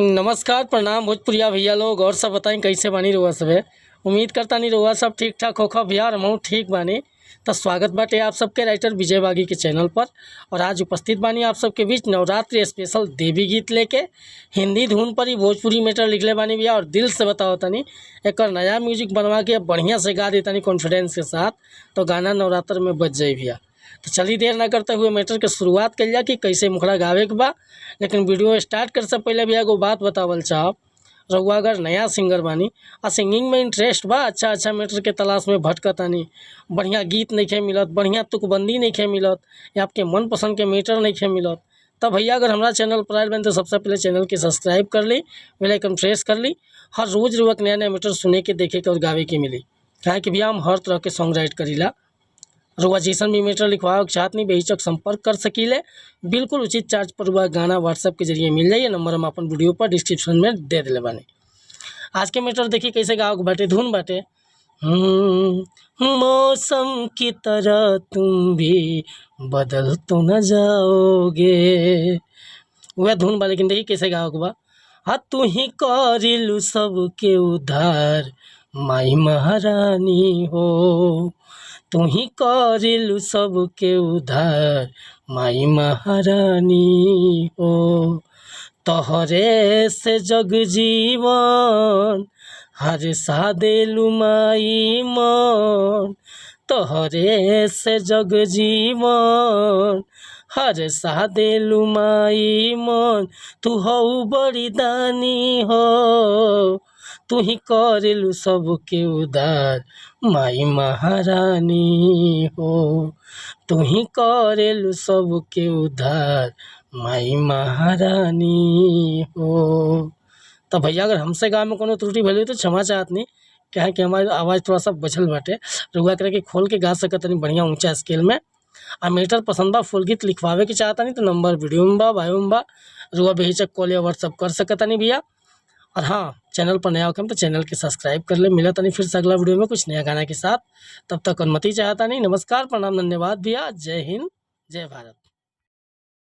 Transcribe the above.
नमस्कार, प्रणाम भोजपुरिया भैया लोग। और सब बताई कैसे बानी रउआ सबे। उम्मीद करता नहीं रउआ सब ठीक ठाक होखब भैया, और हमहू ठीक बानी। तो स्वागत बाटे आप सबके राइटर विजय बागी के चैनल पर। और आज उपस्थित बानी आप सबके बीच नवरात्रि स्पेशल देवी गीत लेके। हिंदी धुन पर ही भोजपुरी मैटर लिखले बानी भैया। और दिल से बताओ तनी, एक नया म्यूजिक बनवा के बढ़िया से गा देतानी कॉन्फिडेंस के साथ, तो गाना नवरात्र में बज जाई भैया। तो चलिए देर ना करते हुए मैटर के शुरुआत कइल जा कि कैसे मुखड़ा गावे के बा। लेकिन वीडियो स्टार्ट करे से पहले भैया एगो बात बतावल चाहब। रउआ अगर नया सिंगर बानी आ सिंगिंग में इंटरेस्ट बा, अच्छा अच्छा मैटर के तलाश में भटकतानी, बढ़िया गीत नइखे मिलत, बढ़िया तुकबंदी नइखे मिलत, या आपके मनपसंद के मैटर नइखे मिलत, तब भैया अगर हमारा चैनल पर आयल बानी तो सबसे पहले चैनल के सब्सक्राइब कर ली, बेल आइकन प्रेस कर ली। हर रोज़ रउआ के नया नया मैटर सुने के, देखे के और गावे के मिली। काहे कि भैया हम हर तरह के सॉन्ग राइट करीला। रउआ जैसन भी मैटर लिखवावे के चाहत नहीं, बेहिचक संपर्क कर सकीले। बिल्कुल उचित चार्ज पर रउआ गाना व्हाट्सएप के जरिए मिल जाइए। नंबर हम अपन वीडियो पर डिस्क्रिप्शन में दे दिले बानी। आज के मैटर देखिए कैसे गावे के बाटे, धुन बाटे। मौसम की तरह तुम भी बदल तो न जाओगे, वह धुन बा। लेकिन देखिए कैसे गावे के बा। हाँ, तू ही करिलू सबके उद्धार माई महारानी हो, तू ही करिलू सबके उद्धार माई महारानी हो। तोहरे से जग जीवन हर सा देलू माई मन, तोहरे से जग जीवन हर सा देलू माई मन। तू हऊ बड़ी दानी हो, तू ही करेलू सबके उद्धार माई महारानी हो, तू ही करेलू सबके उद्धार माई महारानी हो। तो भैया अगर हमसे गावे में कोनो त्रुटि भइल तो क्षमा चाहत नहीं, काहे कि हमारी आवाज़ थोड़ा सा बचल बाटे। रउआ एकरा के खोल के गा सकत बढ़िया ऊंचा स्केल में। आ मैटर पसंद बा, फुल गीत लिखवावे के चाहतानी तो नंबर वीडियो में बा, बायो में बा। रउआ बेहिचक कॉल या व्हाट्सअप कर सकतानी भैया। और हाँ, चैनल पर नया होखम तो चैनल के सब्सक्राइब कर ले। मिलत तनी फिर से अगला वीडियो में कुछ नया गाना के साथ। तब तक अनुमति चाहता नहीं। नमस्कार, प्रणाम, धन्यवाद भैया। जय हिंद, जय भारत।